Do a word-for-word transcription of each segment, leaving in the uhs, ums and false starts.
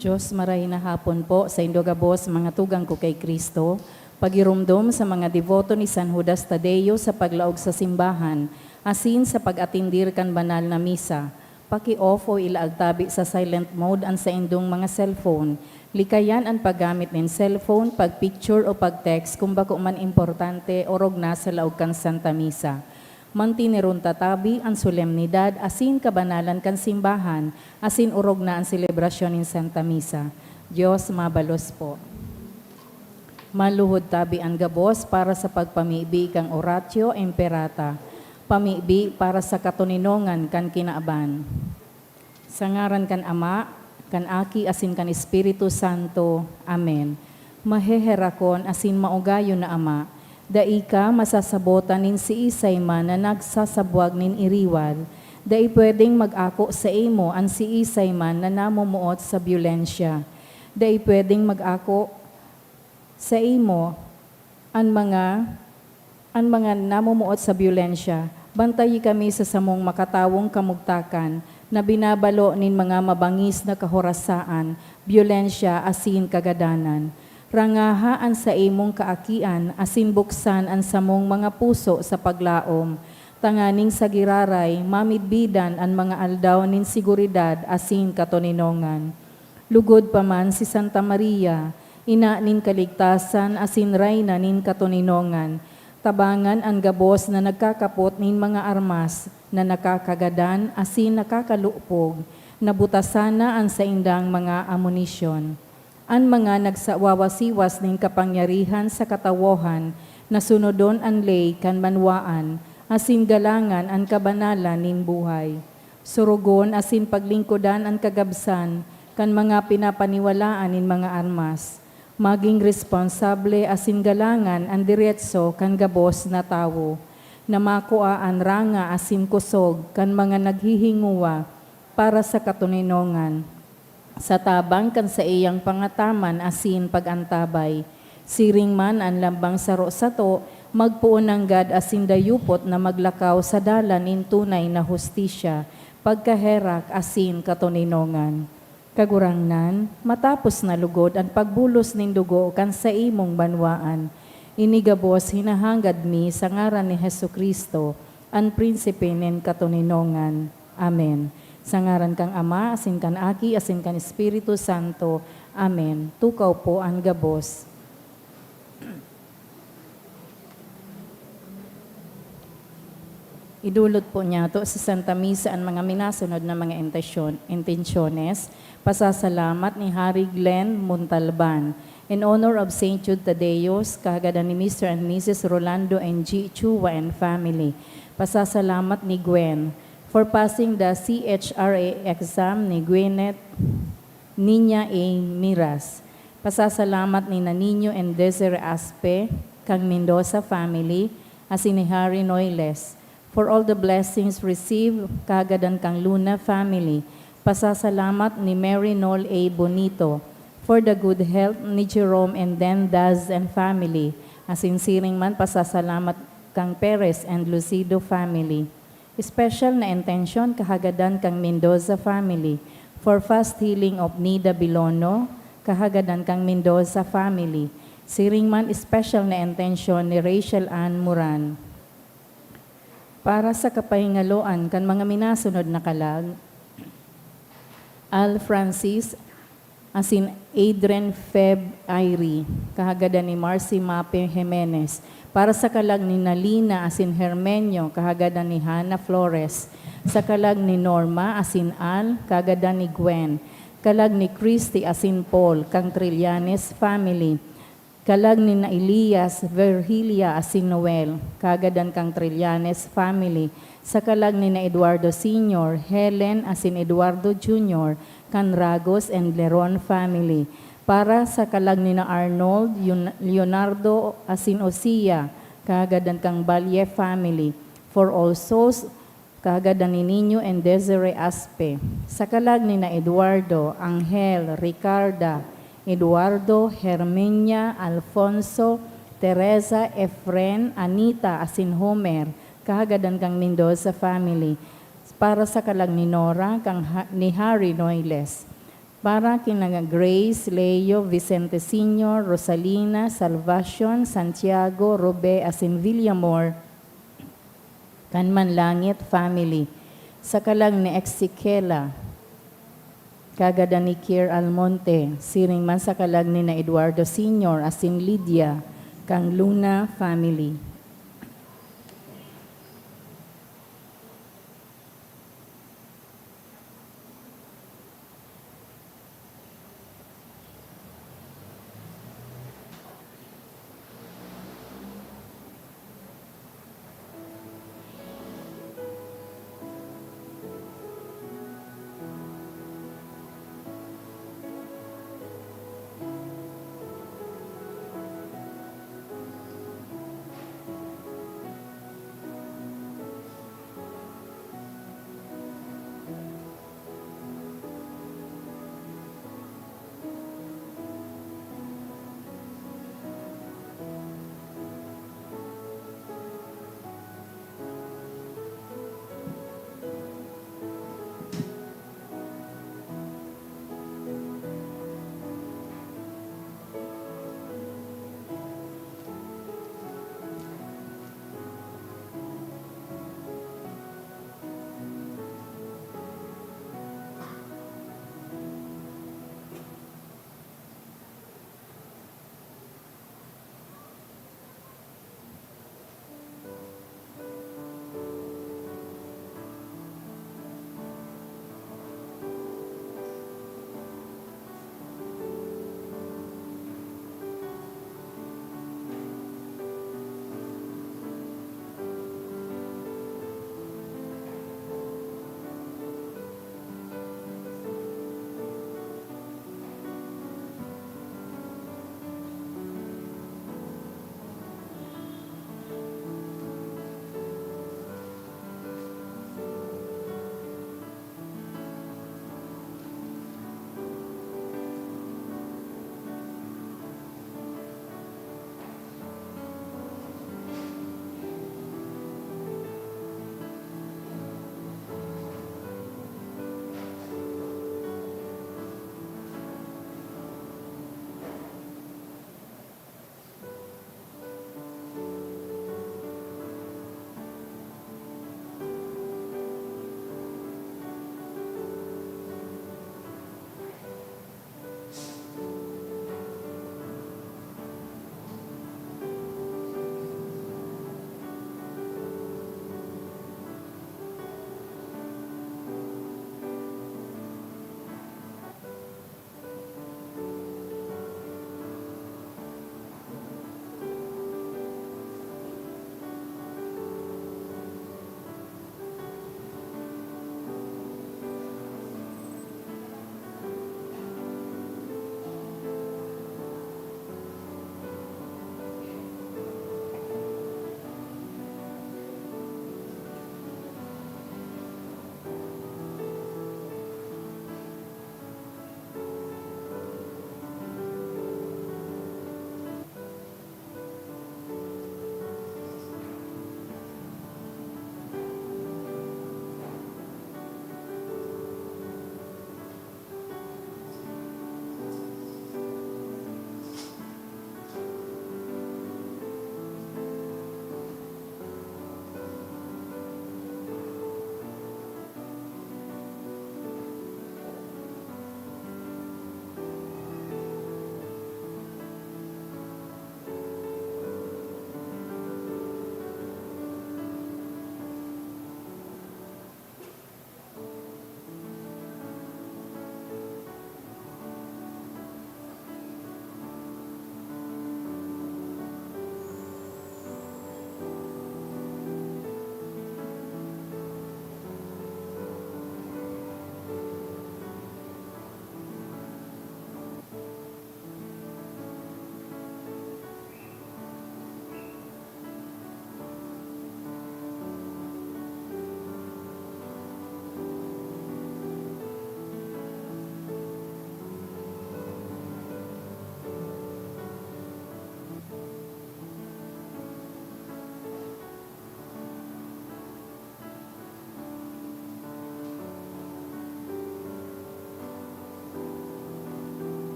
Diyos, maray na hapon po saindo gabos, mga tugang ko kay Cristo. Pagiromdom sa mga deboto ni San Judas Tadeo sa paglaog sa simbahan, asin sa pag-atindir kan banal na misa. Paki-off o ilaag tabi sa silent mode an saindong mga cellphone. Likayan an paggamit nin cellphone, pag-picture o pag-text kun bako man importante o orog na sa laog kan Santa Misa. Mantineron ta tabi an solemnidad asin kabanalan kan simbahan, asin orog na an selebrasyon nin Santa Misa. Dios mabalos po. Maluhod tabi an gabos para sa pagpamibi kan Oratio Imperata, pamibi para sa katoninongan kan kinaban. Sa ngaran kan Ama, kan Aki, asin kan Espiritu Santo. Amen. Maheherakon asin maugayon na Ama, dai ka masasabotan nin siisay man na nagsasabwag nin iriwal. Dai pwedeng mag-ako saimo an siisay man na namomoot sa byolensya. Dai pwedeng mag-ako saimo an mga, an mga namomoot sa byolensya. Bantayi kami sa samong makatawong kamugtakan na binabalo nin mga mabangis na kahorasaan, byolensya asin kagadanan. Rangaha an saimong kaakian asin buksan an samong mga puso sa paglaom, tanganing sa giraray mamidbidan an mga aldaw nin seguridad asin katoninongan. Lugod pa man si Santa Maria, ina nin kaligtasan asin rayna nin katoninongan, tabangan an gabos na nagkakapot nin mga armas na nakakagadan asin nakakalupog, na butasan na an saindang mga amunisyon. An mga nagsawawasiwas nin kapangyarihan sa katawohan na sunodon an ley kan banwaan asin galangan an kabanalan nin buhay. Sorogon asin paglingkodan an kagabsan kan mga pinapaniwalaan nin mga armas. Magin responsable asin galangan an deretso kan gabos na tawo, na makua an ranga asin kusog kan mga naghihingowa para sa katoninongan, sa tabang kan saiyang pangataman asin pag-antabay. Siring man an lambang saro sato, magpoon nanggad asin dayupot na maglakaw sa dalan nin tunay na hustisya, pagkaherak asin katoninongan. Kagurangnan, matapos na lugod an pagbulos nin dugo kan saimong banwaan, ini gabos hinahanggad mi sa ngaran ni Jesu-Cristo, an Prinsipe nin katoninongan. Amen. Sa ngaran kan Ama, asin kan Aki, asin kan Espiritu Santo. Amen. Tukaw po an gabos. Idulot po niyato sa Santa Misa an mga minasunod na mga intensyon-, intensyones. Pasasalamat ni Harry Glenn Montalban. In honor of Saint Jude Tadeus, kahagadan ni Mister and Missus Rolando and G. Chua and family. Pasasalamat ni Gwen for passing the C H R A exam ni Gwyneth Niña A. Miras. Pasasalamat ni Naniño and Desiree Aspe, kan Mendoza family, asin ni Harry Noiles. For all the blessings received, kahagadan kan Luna family. Pasasalamat ni Mary Nol A. Bonito. For the good health ni Jerome and Den Daz and family. Asin siring man pasasalamat kan Perez and Lucido family. Special na intensyon kahagadan kan Mendoza family. For fast healing of Nida Bilono, kahagadan kan Mendoza family. Siring man special na intensyon ni Rachel Ann Moran. Para sa kapahingaloan kan mga minasunod na kalag, Al Francis asin Adrian Feb Irie, kahagadan ni Marcy Mape Jimenez. Para sa kalag ni Nalina asin Hermenio, kahagadan ni Hana Flores. Sa kalag ni Norma asin Al, kahagadan ni Gwen. Kalag ni Christy asin Paul, kan Trillanes family. Kalag ni na Elias, Virgilia asin Noel, kahagadan kan Trillanes family. Sa kalag ni na Eduardo Senior, Helen asin Eduardo Junior, kan Ragos and Leron family. Para sa kalag ni na Arnold, Yun-, Leonardo asin Osia, kahagadan kan Valle family. For all souls, kahagadan ni Nino and Desiree Aspe. Sa kalag ni na Eduardo, Angel, Ricarda, Eduardo, Herminia, Alfonso, Teresa, Efren, Anita, asin Homer, kahagadan kan Mendoza family. Para sa kalag ni Nora, kan Ha-, ni Harry Noiles. Para kina Grace, Leo, Vicente Senior, Rosalina, Salvacion, Santiago, Robe, asin Villamor, kan Manlangit family. Sa kalag ni Exikela, kahagadan ni Kier Almonte, siring man sa kalag ni na Eduardo Senior asin Lydia, kan Luna family.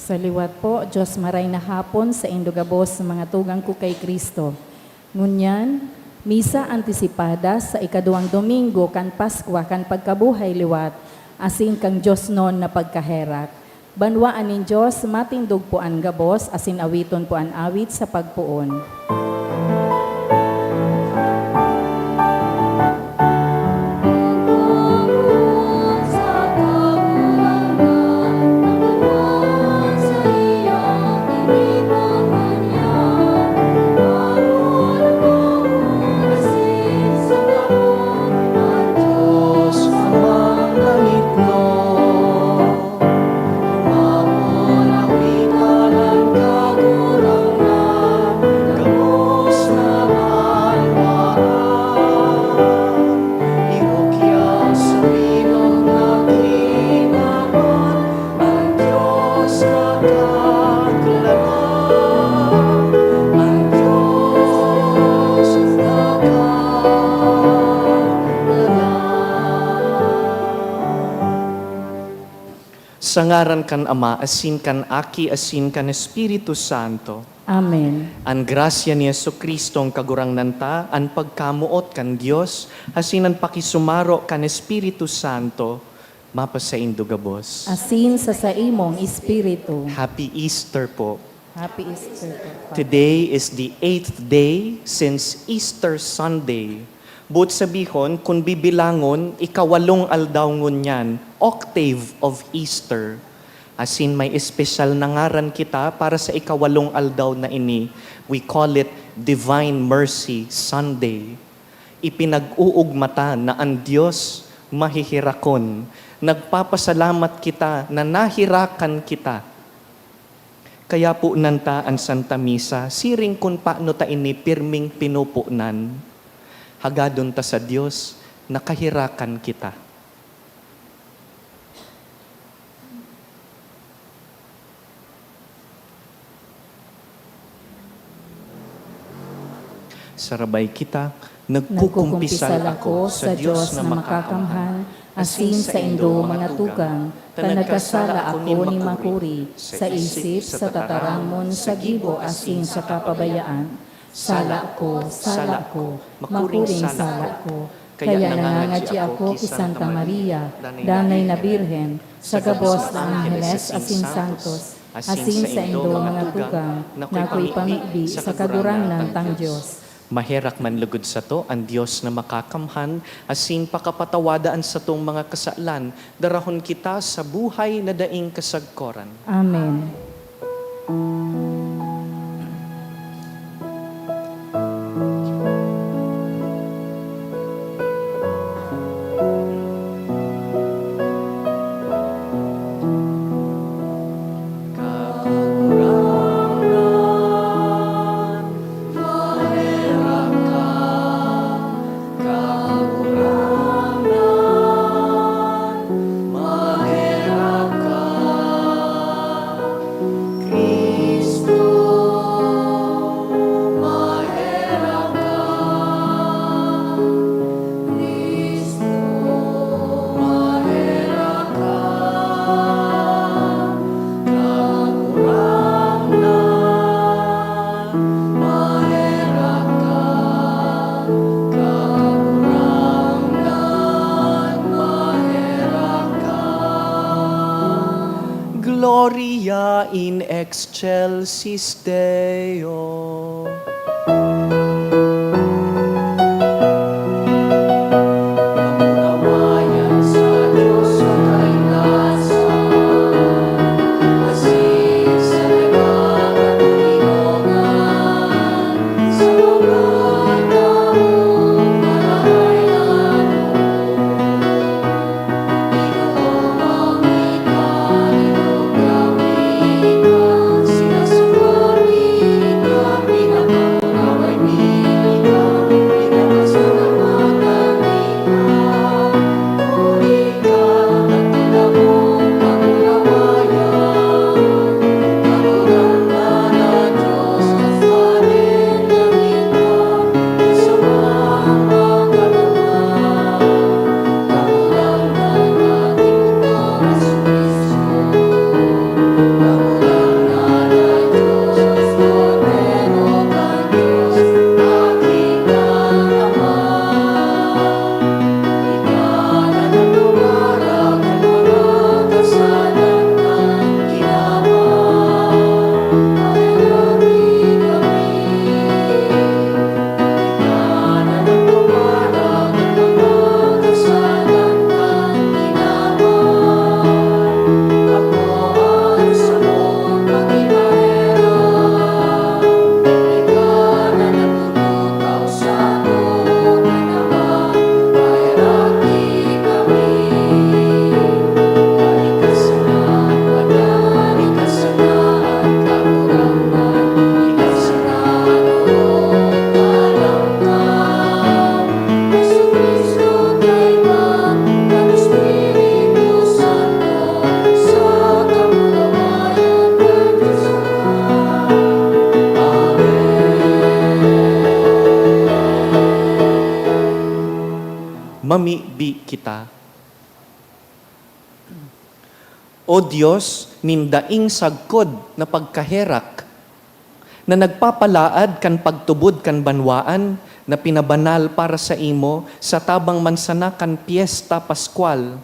Sa liwat po, Diyos maray na hapon saindo gabos, mga tugang ko kay Cristo. Ngunyan, misa antisipada sa ikaduwang domingo kan Paskwa kan pagkabuhay liwat, asin kan diosnon na pagkaherak. Banwaan nin Dios, matindog po an gabos, asin awiton po an awit sa pagpoon. Sa ngaran kan Ama, asin kan Aki, asin kan Espiritu Santo. Amen. An grasya ni Jesu-Cristo, an Kagurangnan ta, an pagkamoot kan Dios, asin an pakisumaro kan Espiritu Santo, mapasaindo gabos. Asin sa saimong espiritu. Happy Easter po. Happy Easter po, Father. Today is the eighth day since Easter Sunday. Boot sabihon, kun bibilangon, ikawalong aldaw ngunyan, octave of Easter. Asin may espesyal na ngaran kita para sa ikawalong aldaw na ini. We call it Divine Mercy Sunday. Ipinag-uugma ta na an Dios maheherakon. Nagpapasalamat kita na naherakan kita. Kaya ponan ta an Santa Misa, siring kun paano ta ini pirming pinoponan. Hagadon ta sa Dios na kaherakan kita. Sarabay kita. Nagkukumpisal ako sa Dios na makakamhan, asin saindo, mga tugang, ta nagkasala ako nin makuri sa isip, sa tataramon, sa gibo, asin sa kapabayaan. Sala ko, sala ko, makuring sala ko. Kaya nangangadyi ako ki Santa Maria, Danay na Birhen, sa gabos na angheles asin santos, asin saindo, mga tugang, na akoy pamibi sa Kagurangnan tang Dios. Maherak man lugod sato an Dios na makakamhan, asin pakapatawada an satong mga kasalan, darahon kita sa buhay na daing kasagkoran. Amen. Gloria in excelsis Deo. Pamibi kita. O Dios nin daing sagkod na pagkaherak, na nagpapalaad kan pagtubod kan banwaan na pinabanal para saimo sa tabang man sana kan Pyesta Paskwal,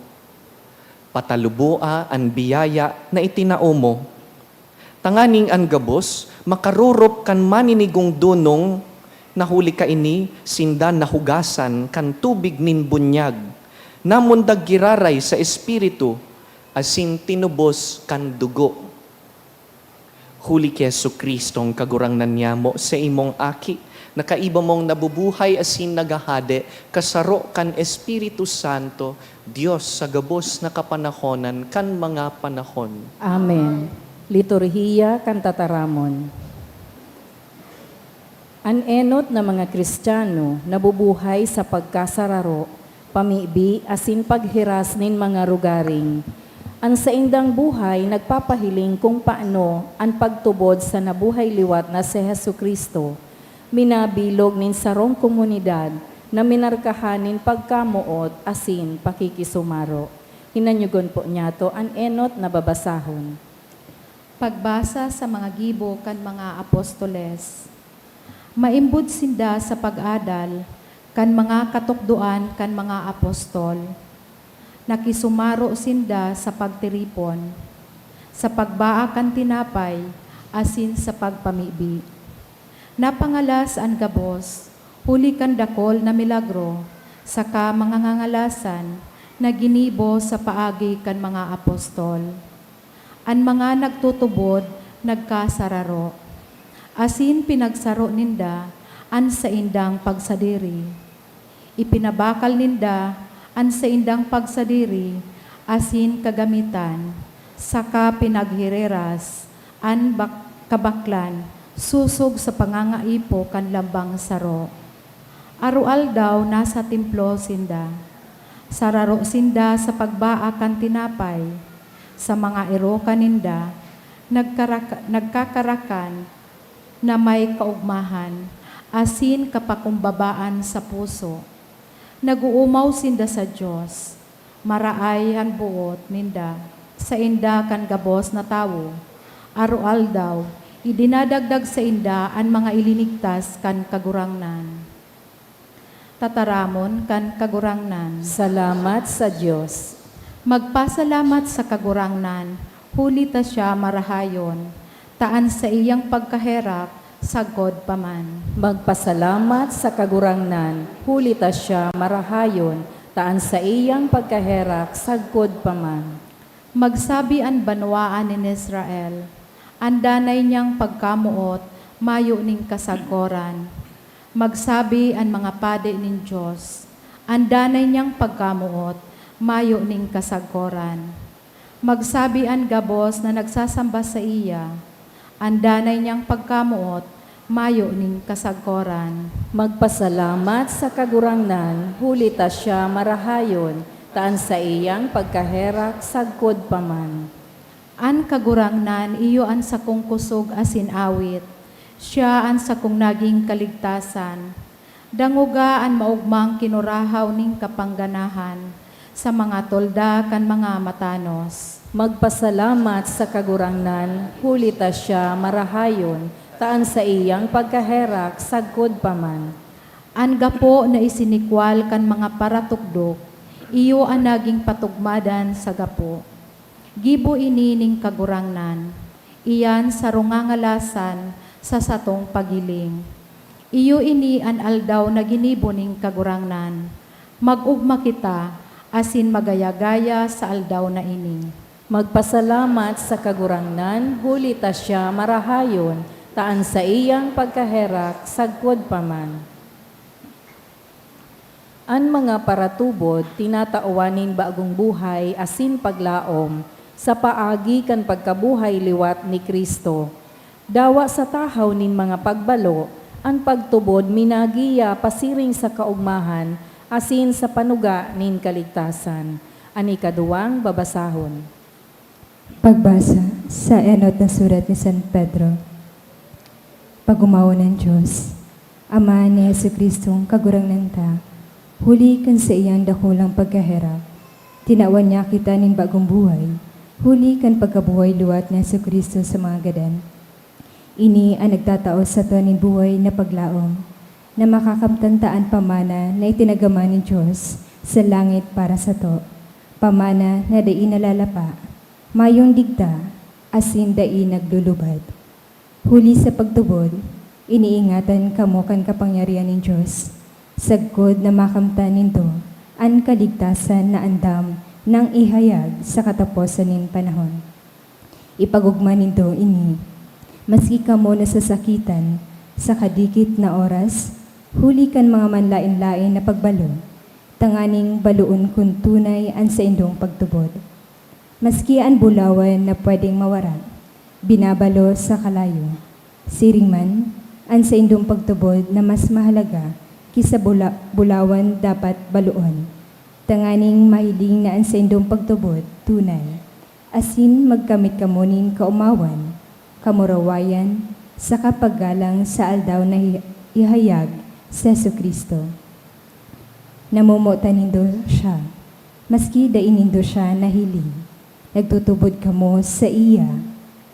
pataluboa an biyaya na itinao mo, tanganing an gabos makarorop kan maninigong dunong, na huli kaini sinda nahugasan kan tubig nin bunyag, namundag giraray sa Espiritu, asin tinubos kan dugo. Huli ki Jesu-Cristong Kagurangnan niamo, saimong Aki, na kaiba mong nabubuhay asin naghahade, kasaro kan Espiritu Santo, Dios sa gabos na kapanahonan kan mga panahon. Amen. Liturhiya kan Tataramon. An enot na mga Kristiyano nabubuhay sa pagkasararo, pamibi asin paghiras nin mga rogaring. An saindang buhay nagpapahiling kung paano an pagtubod sa nabuhay liwat na si Jesu-Cristo, minabilog nin sarong komunidad na minarkahan nin pagkamoot asin pakikisumaro. Hinanyogon po niyato an enot na babasahon. Pagbasa sa mga gibo kan mga apostoles. Maimbod sinda sa pag-adal kan mga katukdoan kan mga apostol. Nakisumaro sinda sa pagtiripon, sa pagbaa kan tinapay, asin sa pagpamibi. Napangalas an gabos, huli kan dakul na milagro saka mga ngangalasan na ginibo sa paagi kan mga apostol. An mga nagtutubod nagkasararo, asin pinagsaro ninda an saindang pagsadiri. Ipinabakal ninda an saindang pagsadiri asin kagamitan, saka pinaghiriras an bak-, kabaklan sosog sa pangangaipo kan lambang saro. Aroaldaw nasa templo sinda. Sararo sinda sa pagbaa kan tinapay. Sa mga erokan ninda, nagkaraka-, nagkakarakan na may kaogmahan asin kapakumbabaan sa puso. Nag-oomaw sinda sa Dios. Maraay an boot ninda sainda kan gabos na tawo. Aroaldaw, idinadagdag sainda an mga ilinigtas kan Kagurangnan. Tataramon kan Kagurangnan. Salamat sa Dios. Magpasalamat sa Kagurangnan, huli ta siya marahayon, ta an saiyang pagkaherak sagkod pa man. Magpasalamat sa Kagurangnan, huli ta siya marahayon, ta an saiyang pagkaherak sagkod pa man. Magsabi an banwaan nin Israel, an danay niyang pagkamoot mayo nin kasagkoran. Magsabi an mga padi nin Dios, an danay niyang pagkamoot mayo nin kasagkoran. Magsabi an gabos na nagsasamba saiya, an danay niyang pagkamoot mayo nin kasagkoran. Magpasalamat sa Kagurangnan, huli ta siya marahayon, ta an saiyang pagkaherak sagkod pa man. An Kagurangnan iyo an sakong kusog asin awit, siya an sakong naging kaligtasan. Dangoga an maogmang kinurahaw nin kapangganahan sa mga tolda kan mga matanos. Magpasalamat sa Kagurangnan, huli ta siya marahayon, ta an saiyang pagkaherak sagkod pa man. An gapo na isinikwal kan mga paratukdok, iyo an naging patugmadan sa gapo. Gibo ini nin Kagurangnan, iyan sarong ngangalasan sa satong paghiling. Iyo ini an aldaw na ginibo nin Kagurangnan. Mag-ogma kita asin magaya-gaya sa aldaw na ini. Magpasalamat sa Kagurangnan, huli ta siya marahayon, ta an saiyang pagkaherak sagkod pa man. An mga paratubod tinatawan nin bagong buhay asin paglaom sa paagi kan pagkabuhay liwat ni Cristo. Dawa sa tahaw nin mga pagbalo, an pagtubod minagiya pasiring sa kaogmahan asin sa panuga nin kaligtasan. An ikaduwang babasahon. Pagbasa sa enot na surat ni San Pedro. Pag-omawon an Dios, Ama ni Jesu-Cristong Kagurangnan ta. Huli kan saiyang dakulang pagkaherak, tinawan niya kita nin bagong buhay, huli kan pagkabuhay liwat ni Jesu-Cristo sa mga gadan. Ini an nagtatao sato nin buhay na paglaom, na makakamtan ta an pamana na itinagama nin Dios sa langit para sato, pamana na dai nalalapa, mayong digta, asin dai naglulubad. Huli sa pagtubod, iniingatan kamo kan kapangyarihan nin Dios, sagkod na makamtan nindo an kaligtasan na andam nang ihayag sa kataposan nin panahon. Ipag-ogma nindo ini, maski kamo nasasakitan sa kadikit na oras, huli kan mga manlaen-laen na pagbalo, tanganing baloon kun tunay an saindong pagtubod. Maski an bulawan na pwedeng mawara, binabalo sa kalayo. Siring man, an saindong pagtubod na mas mahalaga ki sa bula-, bulawan dapat baloon, tanganing mahiling na an saindong pagtubod tunay, asin magkamit kamo nin kaomawan, kamurawayan, saka paggalang sa aldaw na hi-, ihayag si Jesu-Cristo. Namomotan nindo siya, maski dai nindo siya nahiling. Nagtutubod kamo saiya,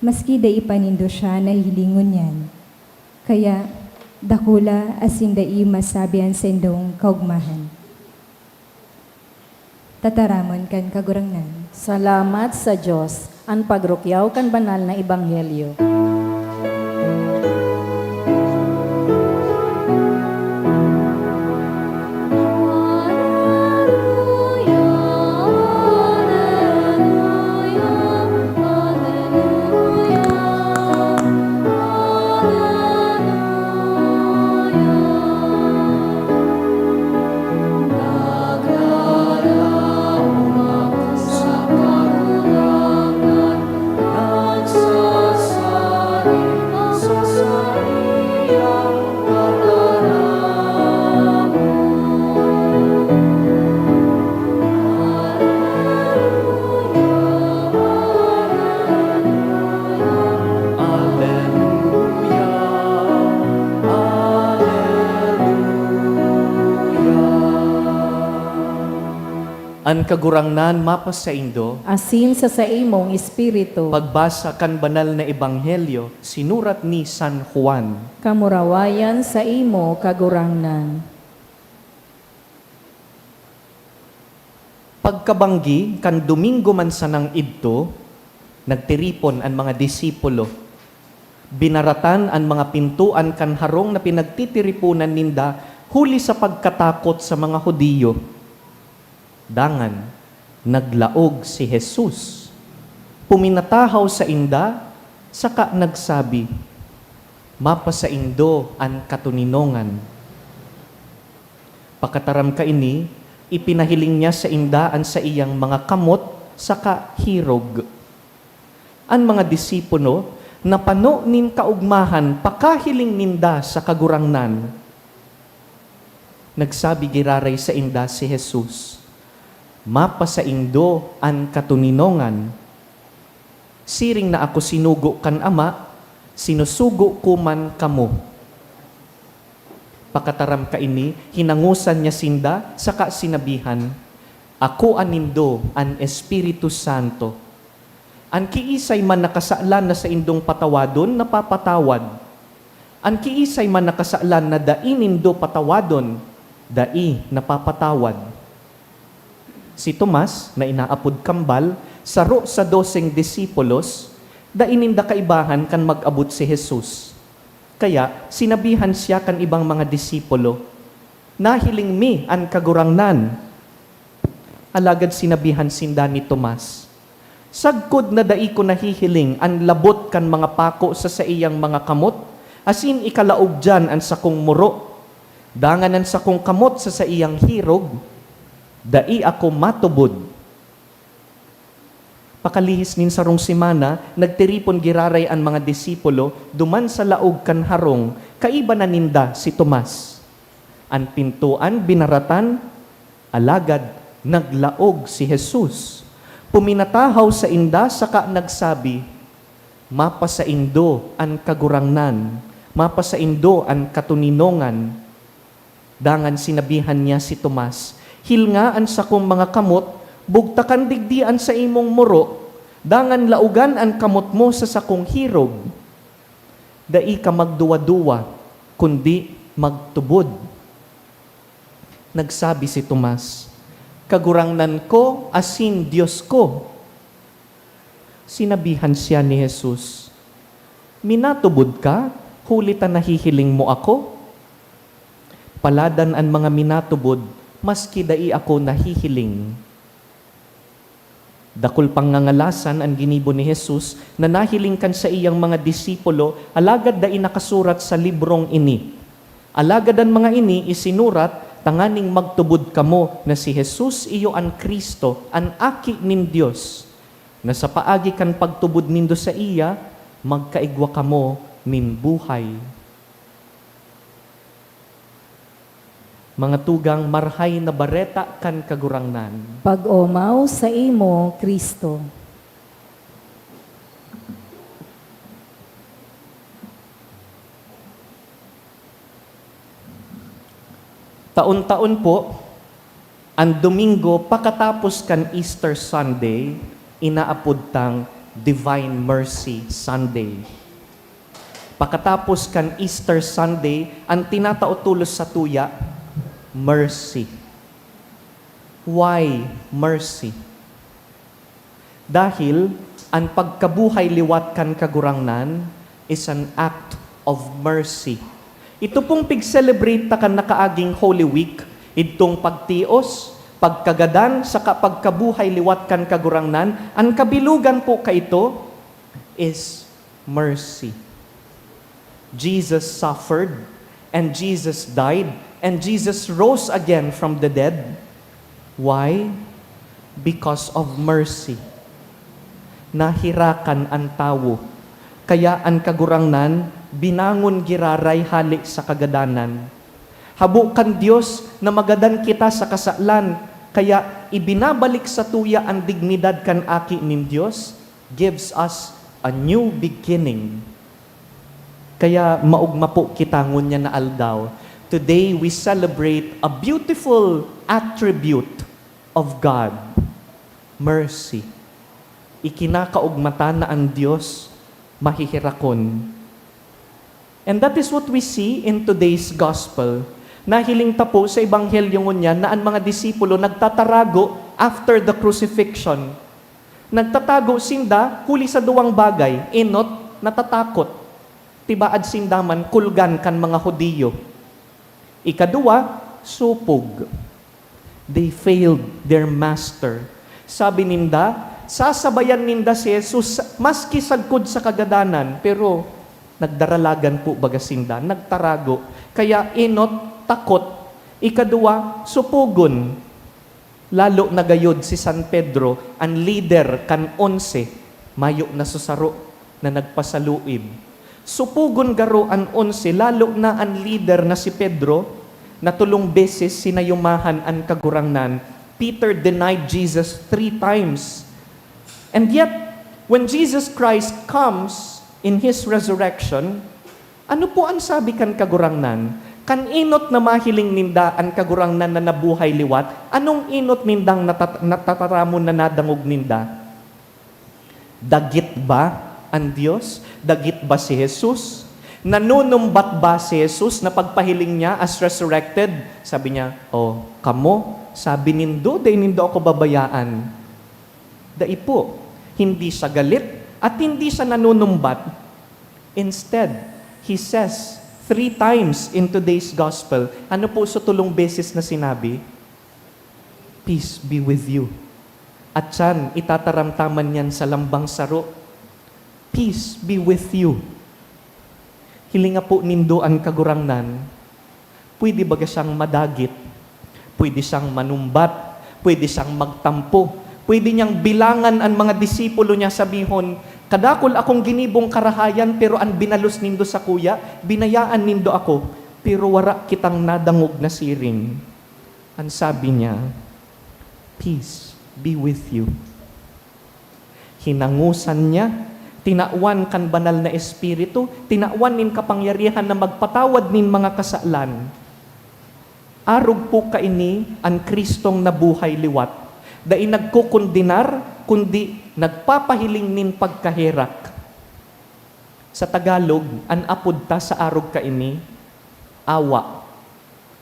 maski dai pa nindo siya nahihiling ngunyan. Kaya, dakula asin dai masabi an saindong kaogmahan. Tataramon kan Kagurangnan. Salamat sa Dios, an pagrukyaw kan banal na ebanghelyo. An Kagurangnan mapasaindo. Asin sa saimong espiritu. Pagbasa kan Banal na Ebanghelyo sinurat ni San Juan. Kamurawayan saimo, Kagurangnan. Pagkabanggi kan Domingo man sanang idto, nagtiripon an mga disipulo. Binaratan an mga pintoan kan harong na pinagtitiriponan ninda huli sa pagkatakot sa mga Judio. Dangan, naglaog si Jesus. Puminatahaw sainda, saka nagsabi, "Mapasaindo an katoninongan." Pakataram kaini, ipinahiling niya sainda an saiyang mga kamot saka hirog. An mga disipulo napano nin kaogmahan pakahiling ninda sa Kagurangnan. Nagsabi giraray sainda si Jesus, "Mapasaindo an katoninongan. Siring na ako sinugo kan Ama, sinusugo ko man kamo." Pakataram kaini, hinangosan niya sinda saka sinabihan, "Akoa nindo an Espiritu Santo. An kiisay man na kasalan na saindong patawadon, napapatawad. An kiisay man na kasalan na dai nindo patawadon, dai napapatawad." Si Tomas, na inaapod Kambal, saro sa doseng disipulos, dai ninda kaibahan kan mag-abot si Jesus. Kaya sinabihan siya kan ibang mga disipulo, "Nahiling mi an Kagurangnan." Alagad sinabihan sinda ni Tomas, "Sagkod na dai ko nahihiling an labot kan mga pako sa saiyang mga kamot, asin ikalaog diyan an sakong muro, dangan an sakong kamot sa saiyang hirog, dai ako matubod." Pakalihis nin sarong semana, nagtiripon giraray an mga disipulo duman sa laog kan harong, kaiba na ninda si Tomas. An pintoan binaratan, alagad naglaog si Jesus. Puminatahaw sainda saka nagsabi, "Mapasaindo an Kagurangnan, mapasaindo an katoninongan." Dangan sinabihan niya si Tomas, "Hilnga an sakong mga kamot, bugtakan digdi an saimong muro, dangan laogan an kamot mo sa sakong hirog. Dai ka magduwa-duwa, kundi magtubod." Nagsabi si Tomas, "Kagurangnan ko asin Dios ko." Sinabihan siya ni Jesus, "Minatubod ka, huli ta nahihiling mo ako? Paladan an mga minatubod, maski dai ako nahihiling." Dakul pang ngangalasan an ginibo ni Jesus na nahiling kan saiyang mga disipulo, alagad dai nakasurat sa librong ini. Alagad an mga ini isinurat tanganing magtubod kamo na si Jesus iyo an Cristo, an Aki nin Dios, na sa paagi kan pagtubod nindo saiya, magkaigwa kamo nin buhay. Mga tugang, Marahay na Bareta kan Kagurangnan. Pag-omaw saimo, Cristo. Taon-taon po, an Domingo pakatapos kan Easter Sunday, inaapod tang Divine Mercy Sunday. Pakatapos kan Easter Sunday, an tinatao tolos satuya, mercy. Why mercy? Dahil an pagkabuhay liwat kan Kagurangnan is an act of mercy. Ito pong pig-celebrate ta kan nakaaging Holy Week, idtong pagtios, pagkagadan, saka pagkabuhay liwat kan Kagurangnan, an kabilugan po kaito is mercy. Jesus suffered, and Jesus died, and Jesus rose again from the dead. Why? Because of mercy. Nahirakan an tawo, kaya an Kagurangnan binangon giraray hale sa kagadanan. Habo kan Dios na magadan kita sa kasalan, kaya ibinabalik satuya an dignidad kan Aki nin Dios, gives us a new beginning. Kaya maogma po kita ngunyan na aldaw. Today, we celebrate a beautiful attribute of God, mercy. Ikinakaogma ta na an Dios mahihirakon. And that is what we see in today's gospel. Nahiling ta po sa Ebanghelyo ngunyan na an mga disipulo nagtatarago after the crucifixion. Nagtatago sinda huli sa duwang bagay, enot, natatakot. Tibaad sinda man kulgan kan mga Judio. Ikaduwa, supog. They failed their master. Sabi ninda, sasabayan ninda si Jesus maski sagkod sa kagadanan, pero nagdaralagan po baga sinda, nagtarago. Kaya enot, takot. Ikaduwa, supogon. Lalo na gayod si San Pedro, an lider kan onse, mayo na susaro na nagpasaluib. Supogon garo an onse, lalo na an lider na si Pedro, na tolong beses sinayumahan an Kagurangnan. Peter denied Jesus three times. And yet, when Jesus Christ comes in His resurrection, ano po an sabi kan Kagurangnan? Kan enot na mahiling ninda an Kagurangnan na nabuhay liwat, anong enot nindang natat-, natataramon na nadangog ninda? Dagit ba an Dios? Dagit ba si Jesus? Nanunumbat ba si Jesus na pagpahiling niya as resurrected? Sabi niya, "Oh, kamo, sabi nindo, dai nindo ako babayaan." Dai po. Hindi siya galit at hindi siya nanunumbat. Instead, he says three times in today's gospel, ano po sa tolong beses na sinabi? "Peace be with you." At siyan, itataramtaman niyan sa lambang saro, "Peace be with you." Hilinga po nindo an Kagurangnan. Pwede baga siyang madagit? Pwede siyang manumbat? Pwede siyang magtampo? Pwede niyang bilangan an mga disipulo niya, sabihon, "Kadakul akong ginibong karahayan, pero an binalos nindo sakuya, binayaan nindo ako." Pero wara kitang nadangog na siring. An sabi niya, "Peace be with you." Hinangosan niya, tinawan kan Banal na Espiritu, tinawan nin kapangyarihan na magpatawad nin mga kasalan. Arog po kaini an Kristong nabuhay liwat. Dai nagkokondenar, kundi nagpapahiling nin pagkaherak. Sa Tagalog, an apod ta sa arog kaini, awa.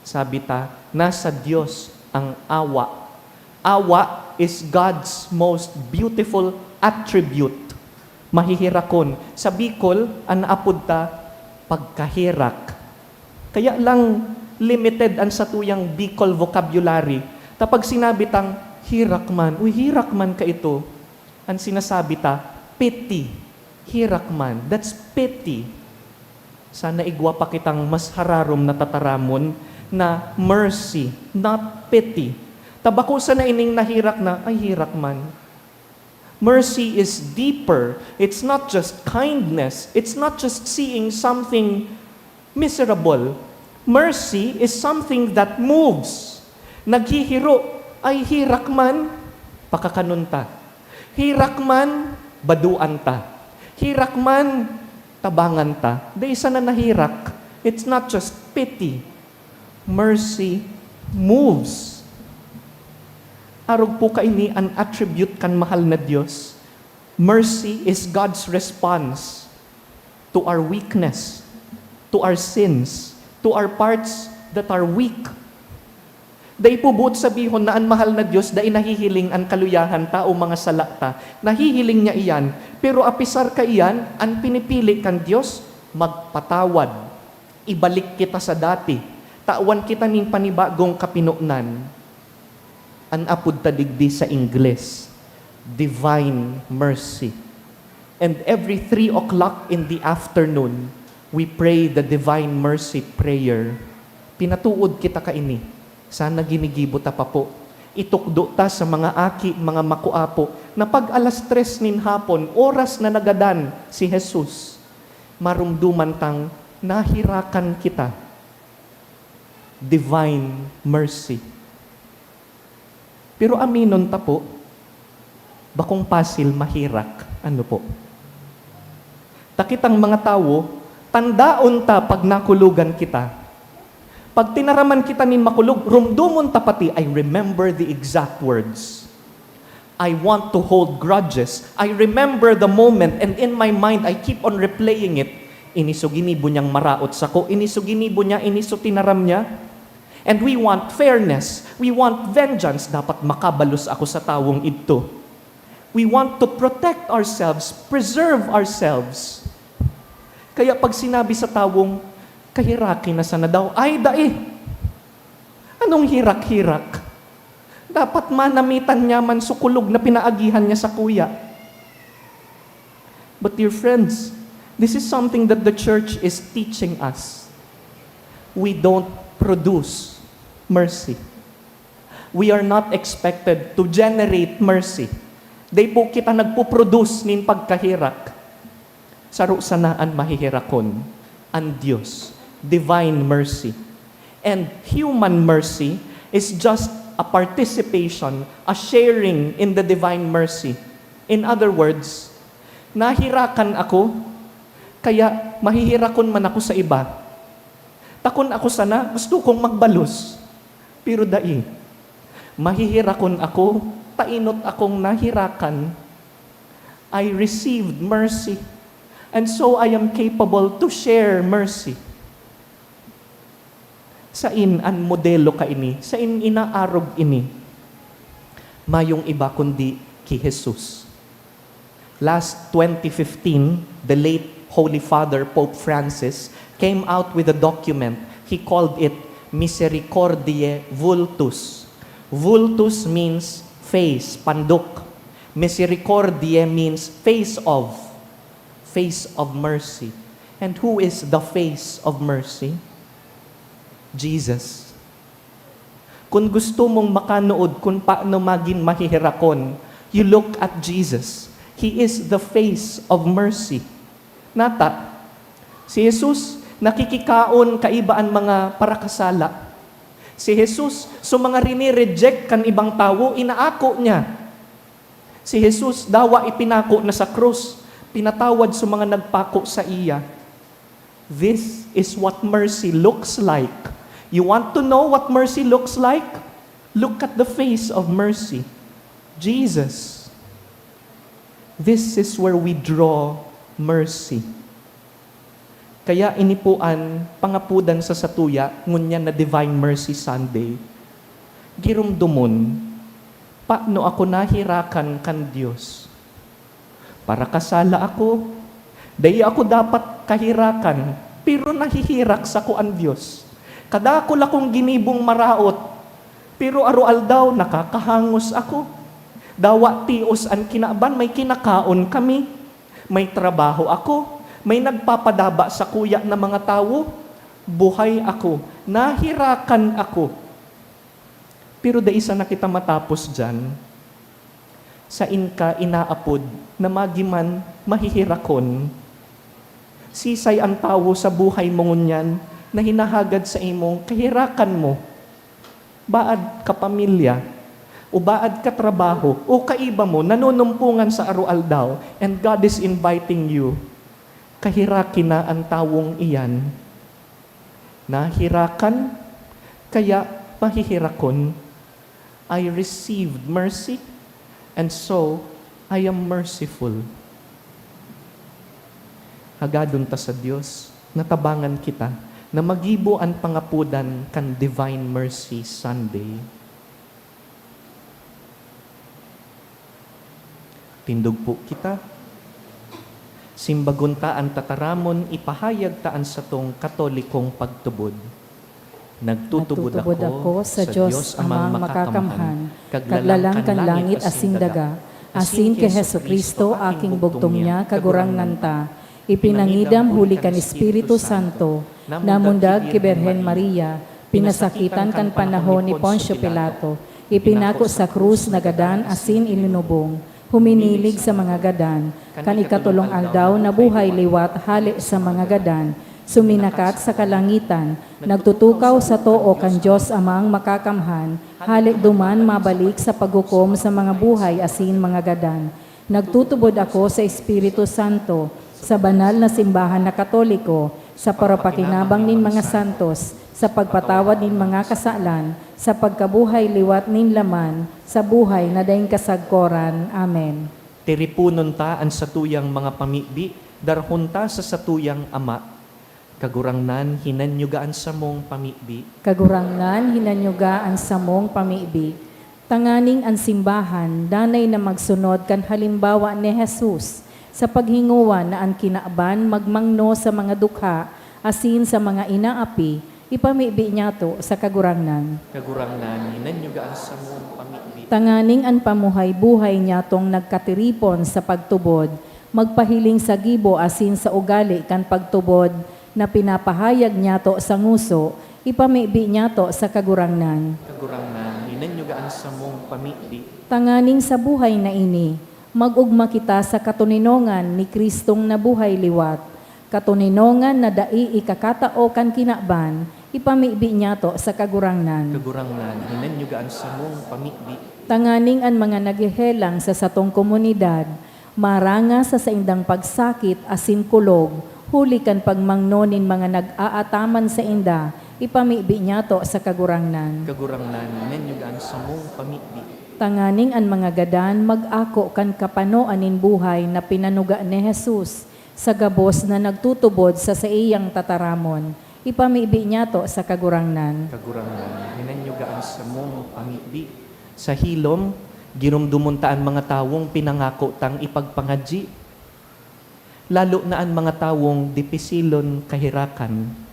Sabi ta, nasa Dios ang awa. Awa is God's most beautiful attribute. Mahihirakon. Sa Bicol, an apod ta, pagkaherak. Kaya lang limited an satuyang Bicol vocabulary. Ta pag sinabi tang, "Herak man, uy, herak man kaito," an sinasabi ta, pity. Herak man, that's pity. Sana igwa pa kitang mas hararom na tataramon na mercy, not pity. Ta bako sana ining naherak na, "Ay, herak man." Mercy is deeper. It's not just kindness. It's not just seeing something miserable. Mercy is something that moves. Naghihiro, "Ay, herak man, pakakanon ta. Herak man, baduan ta. Herak man, tabangan ta." Dai sana naherak. It's not just pity. Mercy moves. Arog po kaini an attribute kan mahal na Dios. Mercy is God's response to our weakness, to our sins, to our parts that are weak. Dai po boot sabihon na an mahal na Dios dai nahihiling an kaluyahan ta o mga sala ta. Nahihiling niya iyan, pero apisar kaiyan, an pinipili kan Dios, magpatawad. Ibalik kita sa dati. Tawan kita nin panibagong kapinonan. An apod ta digdi sa Ingles, Divine Mercy. And every three o'clock in the afternoon, we pray the Divine Mercy prayer. Pinatuod kita kaini. Sana ginigibo ta pa po. Itukdo ta sa mga aki, mga makuapo, na pag alas tres nin hapon, oras na nagadan si Jesus, marumduman tang nahirakan kita. Divine mercy. Pero aminon ta po, bakong pasil maherak. Ano po? Ta kitang mga tawo, tandaon ta pag nakulogan kita. Pag tinaraman kita nin makulog, rumdomon ta pati, "I remember the exact words. I want to hold grudges. I remember the moment, and in my mind, I keep on replaying it. Ini so ginibo niyang maraot sako, ini so ginibo niya, ini so tinaram niya." And we want fairness. We want vengeance. Dapat makabalos ako sa tawong idto. We want to protect ourselves, preserve ourselves. Kaya pag sinabi sa tawong, "Kaheraki na sana daw," ay, dai! Anong herak-herak? Dapat manamitan niya man so kulog na pinaagihan niya sakuya. But dear friends, this is something that the church is teaching us. We don't produce mercy. We are not expected to generate mercy. Dai po kita nagpo-produce nin pagkaherak. Saro sana an maheherakon, an Dios, divine mercy. And human mercy is just a participation, a sharing in the divine mercy. In other words, naherakan ako, kaya maheherakon man ako sa iba. Ta kun ako sana, gusto kong magbalos, pero dai. Maheherakon ako, ta enot akong naherakan. I received mercy, and so I am capable to share mercy. Sain an modelo kaini? Sain inaarog ini? Mayong iba kundi ki Jesus. Last twenty fifteen, the late Holy Father Pope Francis came out with a document. He called it Misericordiae Vultus. Vultus means face, pandok. Misericordiae means face of, face of mercy. And who is the face of mercy? Jesus. Kun gusto mong makanuod kun paano magin maheherakon, you look at Jesus. He is the face of mercy. Nata, si Jesus nakikikaon kaiba an mga parakasala. Si Jesus, so mga rini-reject kan ibang tawo, inaako niya. Si Jesus, dawa ipinako na sa krus, pinatawad so mga nagpako saiya. This is what mercy looks like. You want to know what mercy looks like? Look at the face of mercy. Jesus. This is where we draw mercy. Kaya ini po an pangapodan sa satuya ngunyan na Divine Mercy Sunday. Giromdomon, paano ako nahirakan kan Dios? Parakasala ako. Dai ako dapat kahirakan, pero nahihirak sako an Dios. Kadakul akong ginibong maraot, pero aroaldaw nakakahangos ako. Dawa tios an kinaban, may kinakaon kami. May trabaho ako. May nagpapadaba sakuya na mga tawo. Buhay ako. Nahirakan ako. Pero dai sana kita matapos diyan. Sain ka inaapod na magiman mahihirakon? Sisay an tawo sa buhay mo ngunyan na hinahagad sa imong kahirakan mo? Baad ka pamilya, o baad ka trabaho, o kaiba mo nanunumpongan sa aroaldaw, and God is inviting you. Kahiraki na an tawong iyan. Nahirakan, kaya mahihirakon. I received mercy, and so I am merciful. Hagadon ta sa Dios na tabangan kita na magibo an pangapodan kan Divine Mercy Sunday. Tindog po kita. Simbagon ta an tataramon, ipahayag ta an satong Katolikong pagtubod. Nagtutubod ako sa Dios Amang Makakamhan, Kaglalang kan langit asin daga, asin ki Jesu-Cristo, aking bugtong niya, Kagurangnan ta, ipinangidam huli kan Espiritu Santo, namundag ki Birhen Maria, pinasakitan kan panahon ni Poncio Pilato, ipinako sa krus, nagadan asin ilinubong, huminilig sa mga gadan, kan ikatolong aldaw nabuhay liwat hale sa mga gadan, suminakat sa kalangitan, nagtutukaw sa too kan Dios Amang Makakamhan, hale duman mabalik sa paghukom sa mga buhay asin mga gadan. Nagtutubod ako sa Espiritu Santo, sa banal na simbahan na Katoliko, sa parapakinabang nin mga santos, sa pagpatawad nin mga kasalan, sa pagkabuhay liwat nin laman, sa buhay na daing kasagkoran. Amen. Tiriponon ta an satuyang mga pamibi, darahon ta sa satuyang Ama. Kagurangnan, hinanyuga an samong pamibi. Kagurangnan, hinanyuga an samong pamibi. Tanganing an simbahan danay na magsunod kan halimbawa ni Jesus sa paghingowa na an kinaban magmangno sa mga dukha asin sa mga inaapi, ipamibi niyato sa Kagurangnan. Kagurangnan, hinanyuga an samong pamibi. Tanganing an pamuhay-buhay niyatong nagkatiripon sa pagtubod magpahiling sa gibo asin sa ugali kan pagtubod na pinapahayag niyato sa ngoso, ipamibi niyato sa Kagurangnan. Kagurangnan, hinanyuga an samong pamibi. Tanganing sa buhay na ini, mag-ogma kita sa katoninongan ni Cristong nabuhay liwat, katoninongan na dai ikakatao kan kinaban, ipamibi niyato sa Kagurangnan. Kagurangnan, hinanyuga an samong pamibi. Tanganing an mga naghehelang sa satong komunidad, maranga sa saindang pagsakit asin kulog, huli kan pagmangno nin mga nag-aataman sainda, ipamibi niyato sa Kagurangnan. Kagurangnan, hinanyuga an samong pamibi. Tanganing an mga gadan mag-ako kan kapanoan nin buhay na pinanuga ni Jesus sa gabos na nagtutubod sa saiyang tataramon, ipamibi niyato sa Kagurangnan. Kagurangnan, hinanyuga an samong pamibi. Sa hilom, giromdomon ta an mga tawong pinangako tang ipagpangadyi, lalo na an mga tawong dipisilon kahirakan.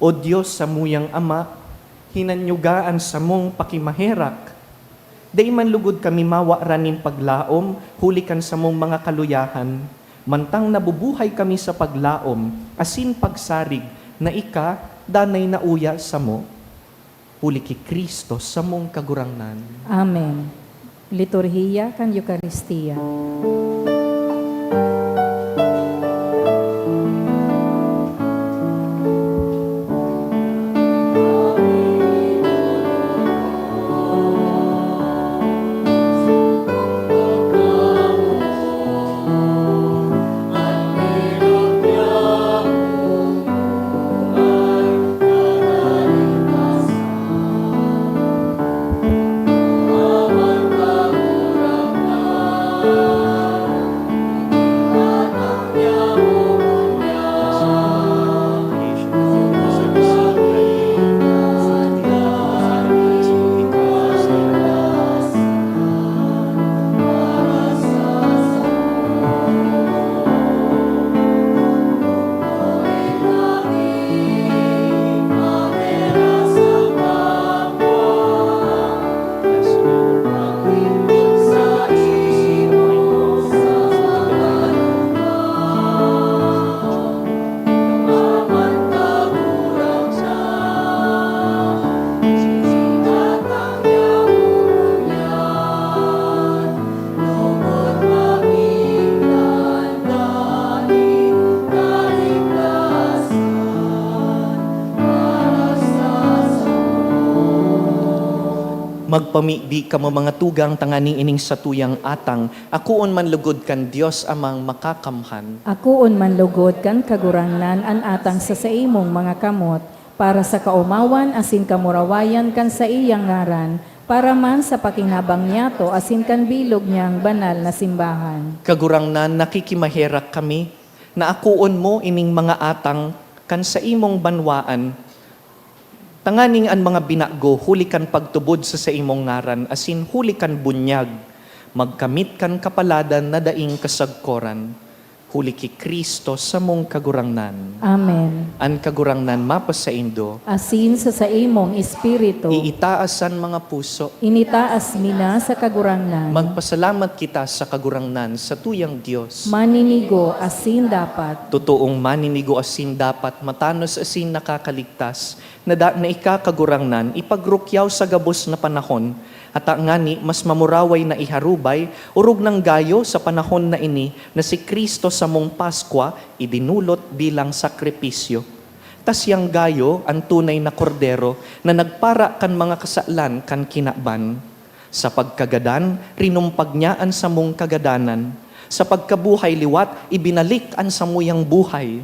O Dios, samuyang Ama, hinanyuga an samong pakimaherak. Dai man lugod kami mawaran nin paglaom huli kan samong mga kaluyahan, mantang nabubuhay kami sa paglaom asin pagsarig na ika danay nauya samo. Huli ki Cristo, samong Kagurangnan. Amen. Liturhiya kan Eukaristia. Magpamibi kamo, mga tugang, tanganing ining satuyang atang akoon man lugod kan Dios Amang Makakamhan. Akoon man lugod kan Kagurangnan an atang sa saimong mga kamot, para sa kaomawan asin kamurawayan kan saiyang ngaran, para man sa pakinabang niyato asin kan bilog niyang banal na simbahan. Kagurangnan, nakikimaherak kami na akoon mo ining mga atang kan saimong banwaan, tanganing an mga binago huli kan pagtubod sa saimong ngaran asin huli kan bunyag, magkamit kan kapaladan na daing kasagkoran. Huli ki Cristo samong Kagurangnan. Amen. An Kagurangnan mapasaindo. Asin sa saimong espiritu. Iitaas an mga puso. Initaas mi na sa Kagurangnan. Magpasalamat kita sa Kagurangnan, sa tuyang Dios. Maninigo asin dapat. Totoong maninigo asin dapat, matanos asin nakakaligtas, na da na ika, Kagurangnan, ipagrukyaw sa gabos na panahon, ata ngani mas mamuraway na iharubay, orog nang gayo sa panahon na ini na si Cristo samong Paskwa idinulot bilang sakripisyo. Ta siyang gayo an tunay na Kordero na nagpara kan mga kasalan kan kinaban. Sa pagkagadan, rinumpag niya an samong kagadanan. Sa pagkabuhay liwat, ibinalik an samuyang buhay.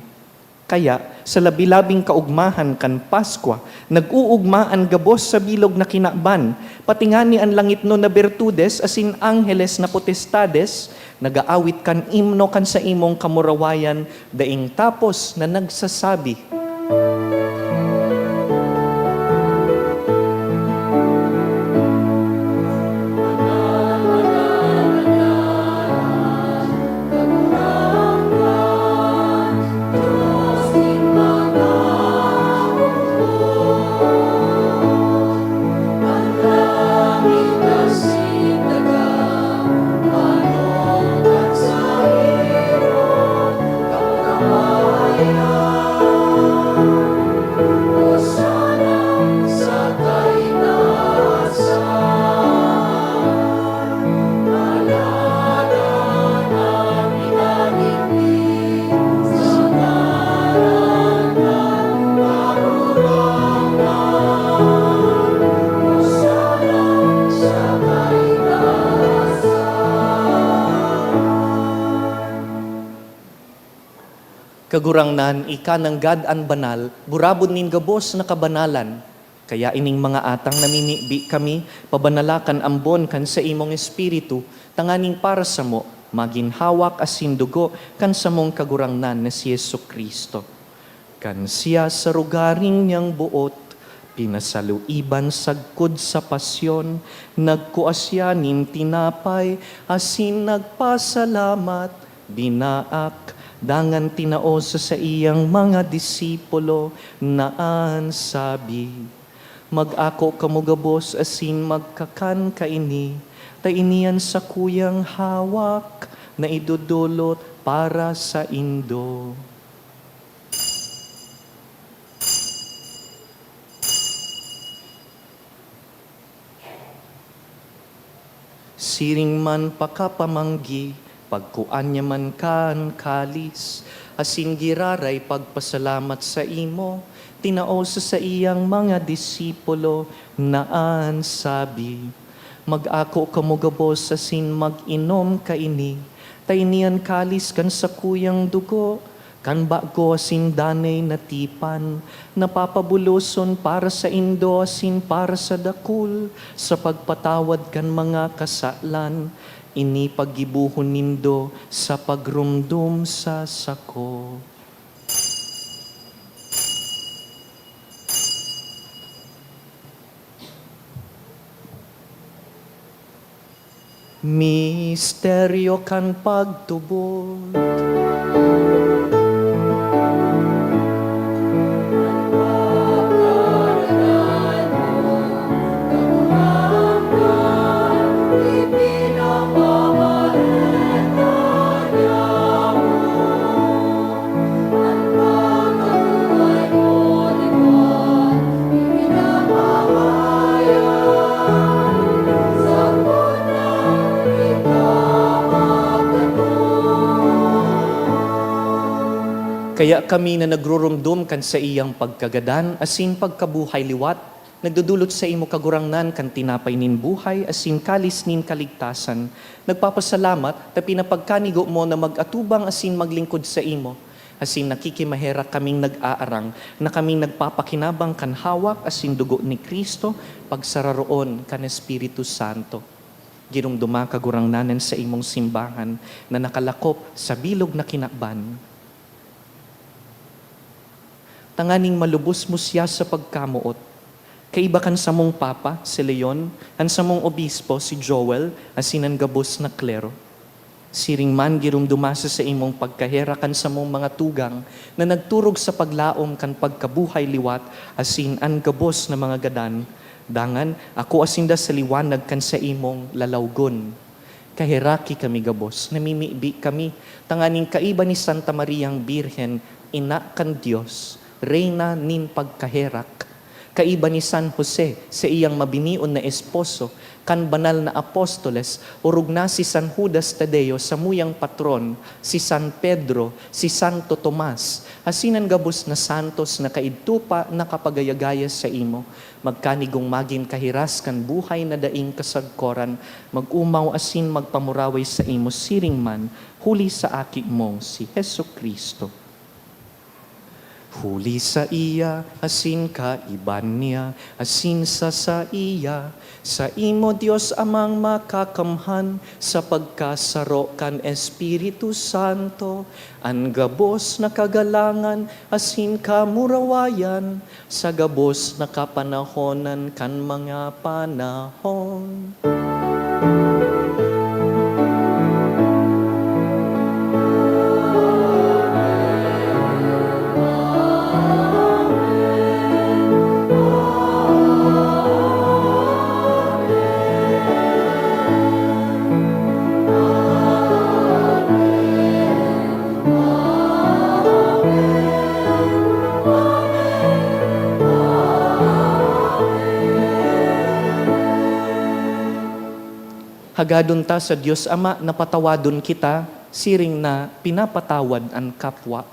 Kaya, sa labi-labing kaugmahan kan Paskwa, nag-uugma an gabos sa bilog na kinaban, pati ngani an langitnon na bertudes asin angheles na potestades, nag-aawit kan imno kan saimong kamurawayan, daing tapos na nagsasabi, Kagurangnan, ika nanggad an banal, burabod nin gabos na kabanalan. Kaya ining mga atang namimibi kami, pabanala kan ambon kan saimong Espiritu, tanganing para samo, magin hawak asin dugo kan samong Kagurangnan na si Jesu-Cristo. Kan siya sa rogaring niyang boot, pinasaluiban sagkod sa pasyon, nagkua siya nin tinapay asin nagpasalamat, binaak, dangan tinao sa saiyang mga disipulo na an sabi, "Mag-ako kamo gabos asin magkakan kaini, ta ini an sakuyang hawak na idodolot para saindo." Siring man pakapamanggi, pagkua niya man kan kalis, asin giraray pagpasalamat saimo, tinao sa saiyang mga disipulo na an sabi, "Mag-ako kamo gabos asin mag-inom kaini, ta ini an kalis kan sakuyang dugo, kan bago asin danay na tipan, na papabuloson para saindo asin para sa dakul sa pagpatawad kan mga kasalan. Ini paggibohon nindo sa pagromdom sa sako." Misteryo kan pagtubod. Kaya kami na nagruromdom kan saiyang pagkagadan asin pagkabuhay liwat, Nagdodolot saimo, Kagurangnan, kan tinapay nin buhay asin kalis nin kaligtasan. Nagpapasalamat ta pinapagkanigo mo na mag-atubang asin maglingkod saimo, asin nakikimaherak kaming nag-aarang na kaming nagpapakinabang kan hawak asin dugo ni Cristo, pagsararoon kan Espiritu Santo. Giromdoma, Kagurangnan, an saimong simbahan na nakalakop sa bilog na kinaban, tanganing malubos mo siya sa pagkamoot, kaiba kan samong Papa, si Leon, an samong Obispo, si Joel, asin an gabos na klero. Siring man, giromdoma sa saimong pagkaherak an samong mga tugang na nagturog sa paglaom kan pagkabuhay liwat asin an gabos na mga gadan. Dangan, akoa sinda sa liwanag kan saimong lalawgon. Kaheraki kami gabos, namimibi kami, tanganing kaiba ni Santa Mariang Birhen, Ina kan Dios, Reyna nin pagkaherak, kaiba ni San Jose, saiyang mabinion na esposo, kan banal na apostoles, orog na si San Judas Tadeo, samuyang patron, si San Pedro, si Santo Tomas, asin an gabos na santos na kaidto pa nakapagayagaya saimo, magkanigong magin kahiras kan buhay na daing kasagkoran, mag-omaw asin magpamuraway saimo siring man, huli sa Aki mong si Jesu-Cristo. Huli saiya, asin kaiba niya, asin sa saiya, saimo, Dios Amang Makakamhan, sa pagkasaro kan Espiritu Santo, an gabos na kagalangan asin kamurawayan, sa gabos na kapanahonan kan mga panahon. Hagadon ta sa Dios Ama na patawadon kita, siring na pinapatawad an kapwa.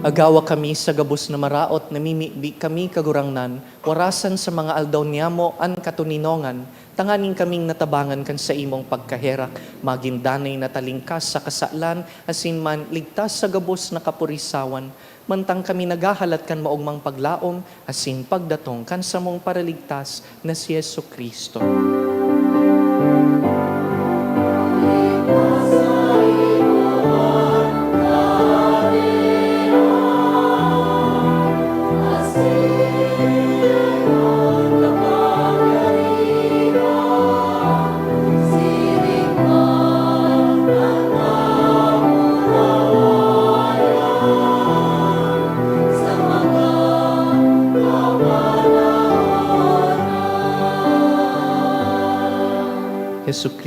Agawa kami sa gabos na maraot, namimibi kami, Kagurangnan, warasan sa mga aldaw niyamo an katoninongan, tanganing kaming natabangan kan saimong pagkaherak, magin danay na talingkas sa kasalan, asin man ligtas sa gabos na kapurisawan, mantang kami naghahalat kan maogmang paglaom asin pagdatong kan samong Paraligtas na si Jesu-Cristo.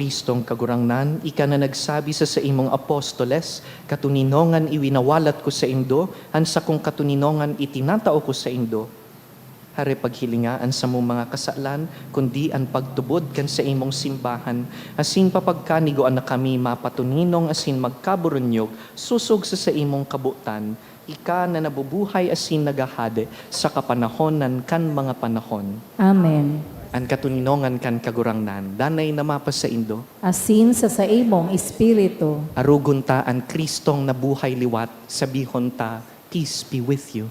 Kristong Kagurangnan, ika na nagsabi sa saimong apostoles, "Katoninongan iwinawalat ko saindo, an sakong katoninongan itinatao ko saindo." Hare paghilinga an samong mga kasalan, kundi an pagtubod kan saimong simbahan, asin papagkanigoan na kami mapatoninong asin magkaburunyog sosog sa saimong kabotan, ika na nabubuhay asin naghahade sa kapanahonan kan mga panahon. Amen. An katoninongan kan Kagurangnan danay na mapasaindo. Asin sa saimong espiritu. Arogon ta an Kristong nabuhay liwat, sabihon ta, "Peace be with you."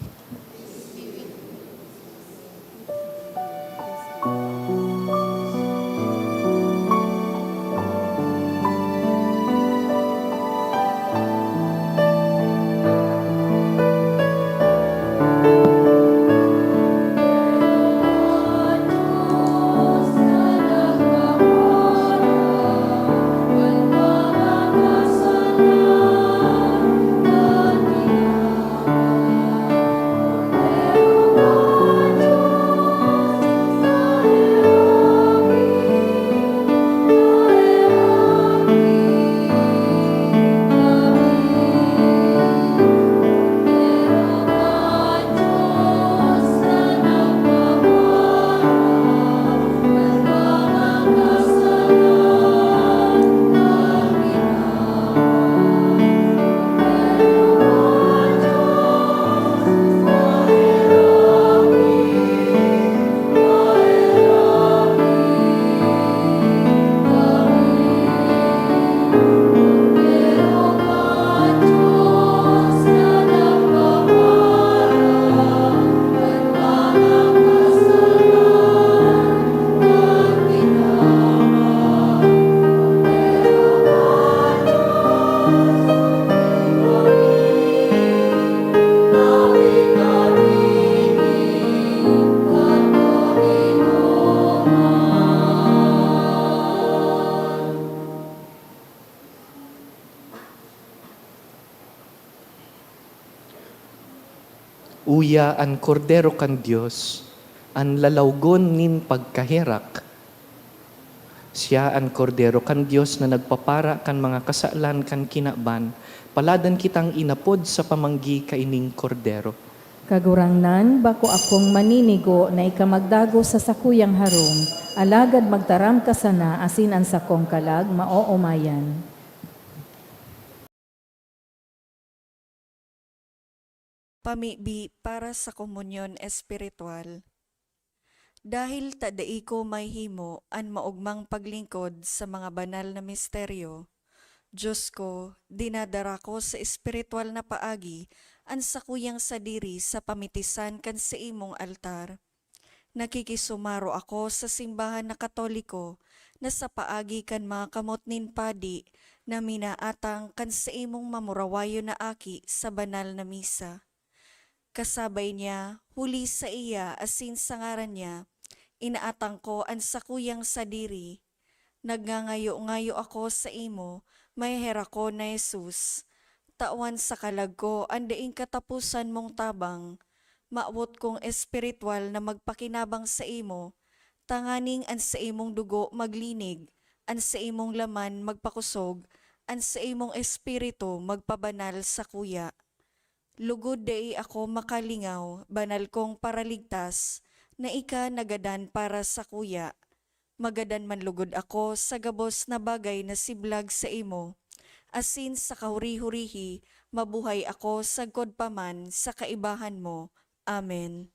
Uya an Kordero kan Dios, an lalawgon nin pagkaherak. Siya an Kordero kan Dios na nagpapara kan mga kasalan kan kinaban. Paladan kitang inapod sa pamanggi kaining Kordero. Kagurangnan, bako akong maninigo na ika magdagos sa sakuyang harong, alagad magtaram ka sana asin an sakong kalag maoomayan. Pamibi para sa komunyon espiritual. Dahil ta dai ko mahimo an maogmang paglingkod sa mga banal na misteryo, Diyos ko, dinadara ko sa espiritual na paagi an sakuyang sadiri sa pamitisan kan saimong altar. Nakikisumaro ako sa simbahan na Katoliko na sa paagi kan mga kamot nin padi na minaatang kan saimong mamurawayon na aki sa banal na misa. Kasabay niya, huli saiya asin sa ngaran niya, inaatang ko an sakuyang sadiri. Nagngangayo-ngayo ako saimo, maheherak ko na Jesus, tawan sa kalag ko an daing kataposan mong tabang. Mawot kong espiritual na magpakinabang saimo, tanganing an saimong dugo maglinig, an saimong laman magpakosog, an saimong espiritu magpabanal sakuya. Lugod dai ako makalingaw, banal kong Paraligtas, na ika nagadan para sakuya. Magadan man lugod ako sa gabos na bagay na siblag saimo, asin sa kahuri-hurihi mabuhay ako sagkod pa man sa kaibahan mo. Amen.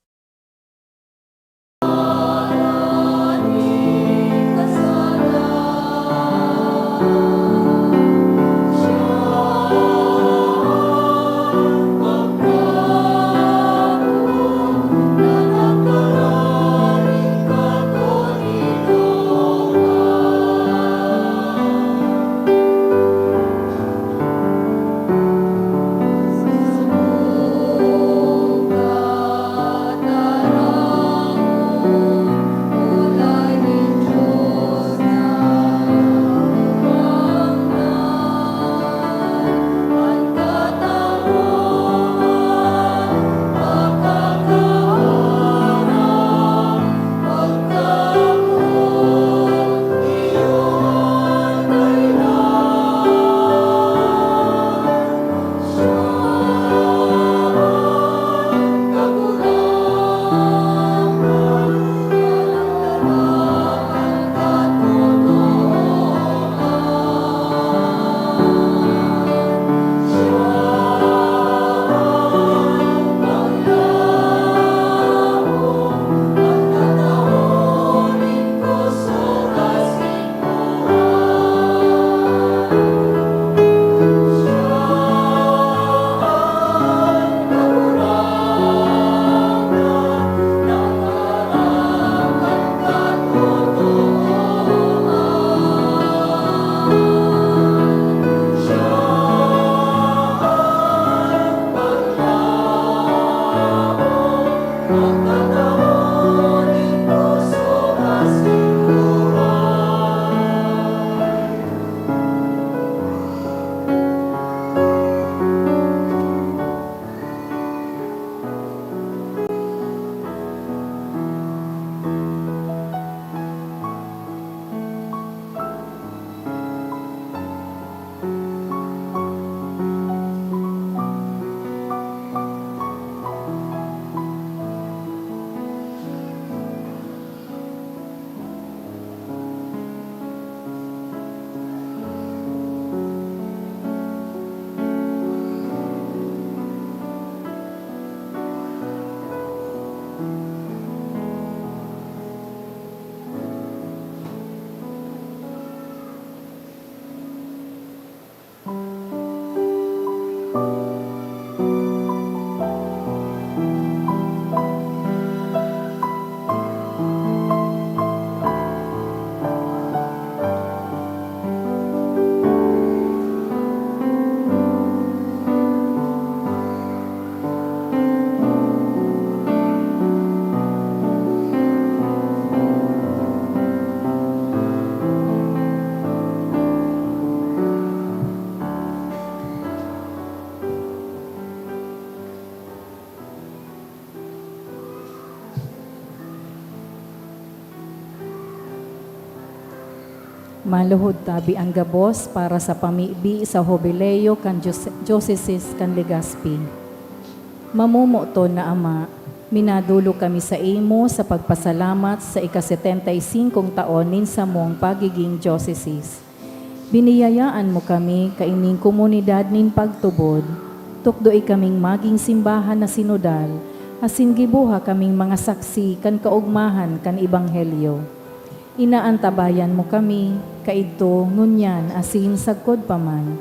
Maluhod tabi an gabos para sa pamibi sa Hobileo kan Dios-, Diocese kan Legazpi. Mamomoton na Ama, minadolok kami saimo sa pagpasalamat sa ika-setenta y singkong taon nin samong pagiging diocese. Biniyayaan mo kami kaining komunidad nin pagtubod. Tukdoe kaming magin simbahan na sinodal, asin giboha kaming mga saksi kan kaogmahan kan Ebanghelyo. Inaantabayan mo kami, kaidto, ngunyan, asin sagkod pa man.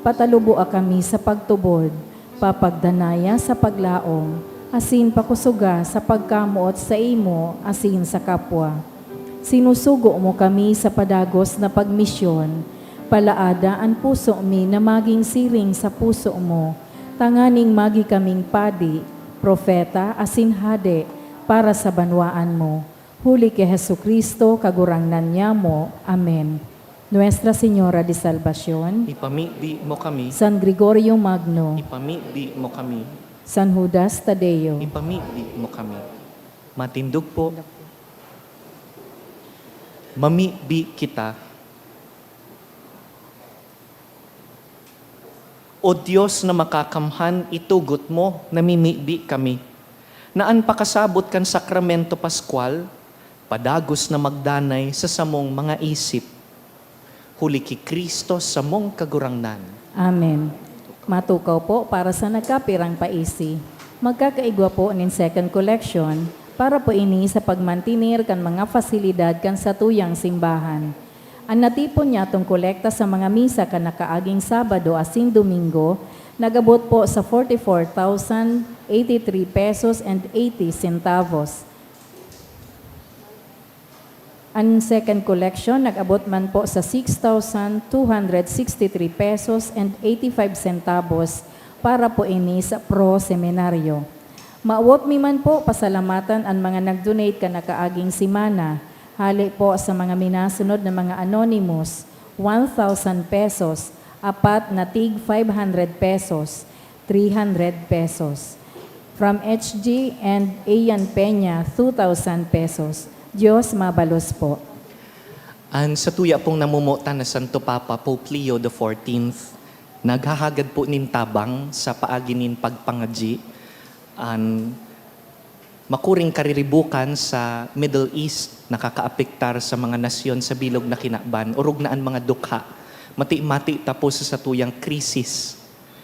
Pataluboa kami sa pagtubod, papagdanaya sa paglaom, asin pakosoga sa pagkamoot saimo asin sa kapwa. Sinusugo mo kami sa padagos na pagmisyon. Palaada an puso mi na magin siring sa puso mo, tanganing magi kaming padi, propeta, asin hade para sa banwaan mo. Huli ki Jesu-Cristo, Kagurangnan niamo. Amen. Nuestra Señora de Salvacion, Ipamibi mo kami. San Gregorio Magno, Ipamibi mo kami. San Judas Tadeo, Ipamibi mo kami. Matindog po. Mamibi kita. O Dios na makakamhan, itugot mo, namimibi kami, na an pakasabot kan Sakramento Pascual, padagos na magdanay sa samong mga isip, huli ki Cristo samong Kagurangnan. Amen. Matukaw po para sa nagkapirang paisi. Magkakaigwa po nin second collection para po ini sa pagmantener kan mga pasilidad kan satuyang simbahan. An natipon nyatong kolekta sa mga misa kan nakaaging Sabado asin Domingo nag-abot po sa forty-four thousand eighty-three pesos and eighty centavos. An second collection nag-abot man po sa six thousand two hundred sixty-three pesos and eighty-five centavos para po ini sa Pro Seminaryo. Maawot mi man po pasalamatan an mga nag-donate kan nakaaging semana. Hale po sa mga minasunod na mga anonymous, one thousand pesos, apat na tig five hundred pesos, three hundred pesos. From H G and Ian Peña, two thousand pesos. Diyos mabalos po. An satuya pong namomotan na Santo Papa, Pope Leo the fourteenth, naghahagad po nin tabang sa paagi nin pagpangadyi. An makuring kariribukan sa Middle East nakakaapektar sa mga nasyon sa bilog na kinaban, orog na an mga dukha. Mati-mati ta po sa satuyang krisis.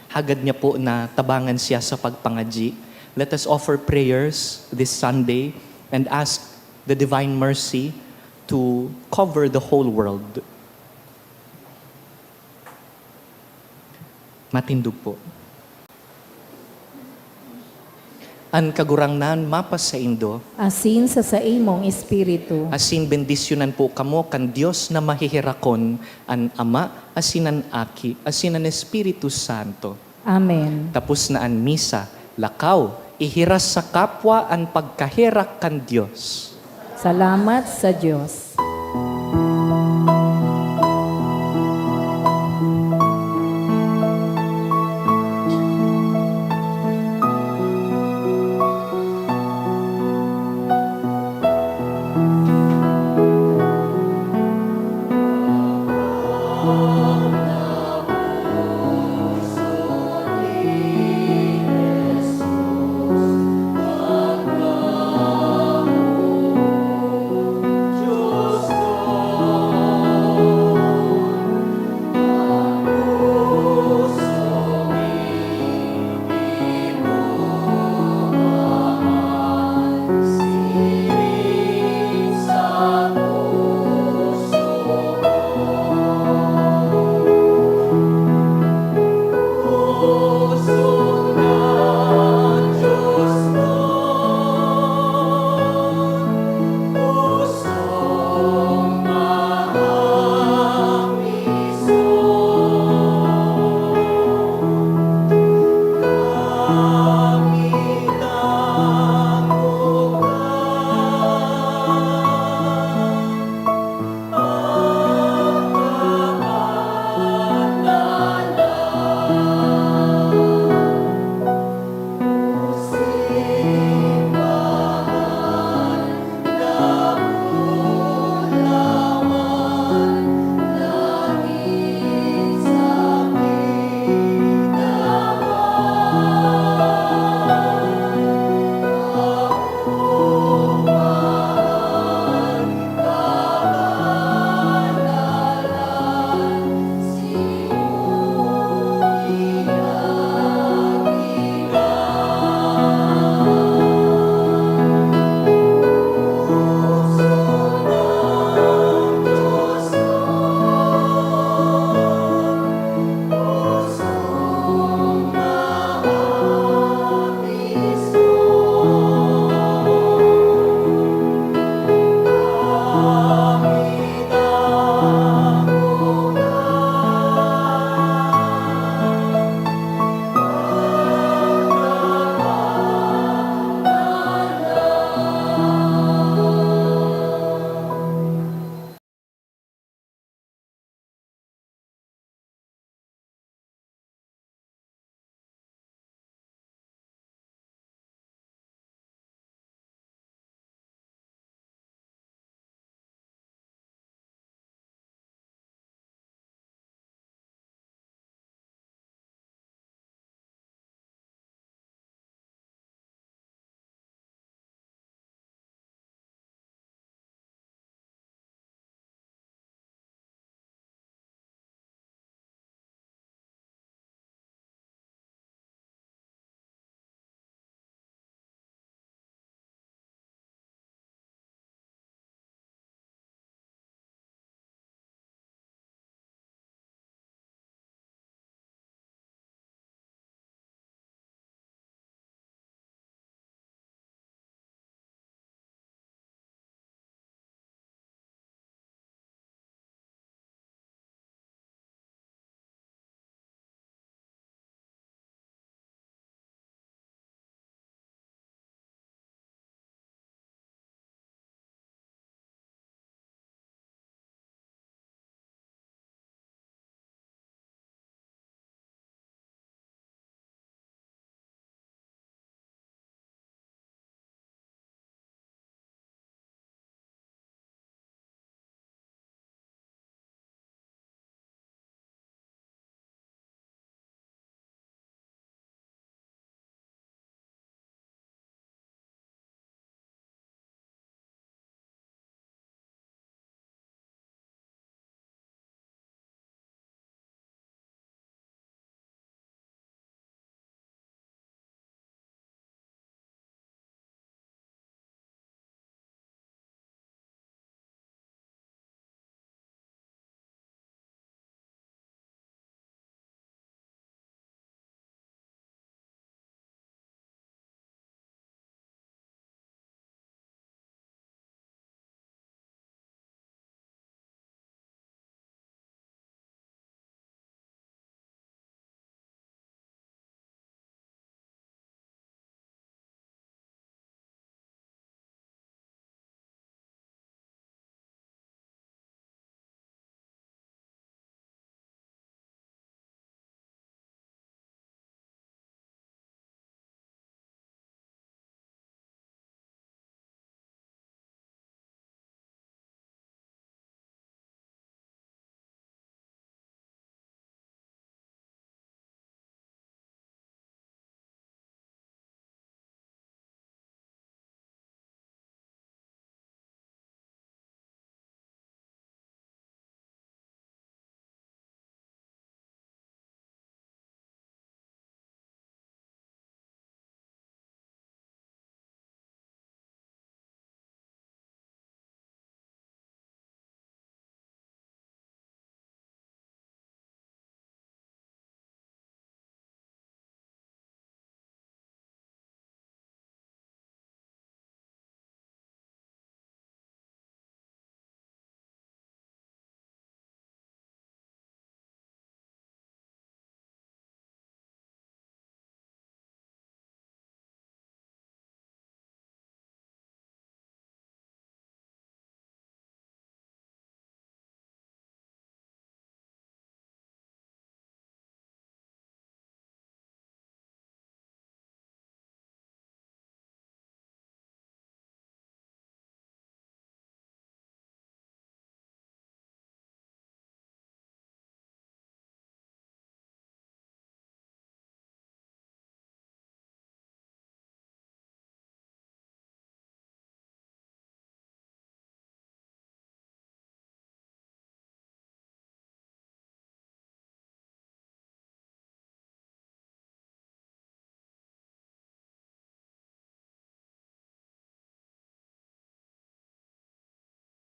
Hagad niya po na tabangan siya sa pagpangadyi. Let us offer prayers this Sunday and ask the Divine Mercy to cover the whole world. Matindog po. An Kagurangnan mapasaindo. Asin sa saimong espiritu. Asin bendisyonan po kamo kan Dios na maheherakon, an Ama, asin an Aki, asin an Espiritu Santo. Amen. Tapos na an misa, lakaw, ihiras sa kapwa an pagkaherak kan Dios. Salamat sa Dios.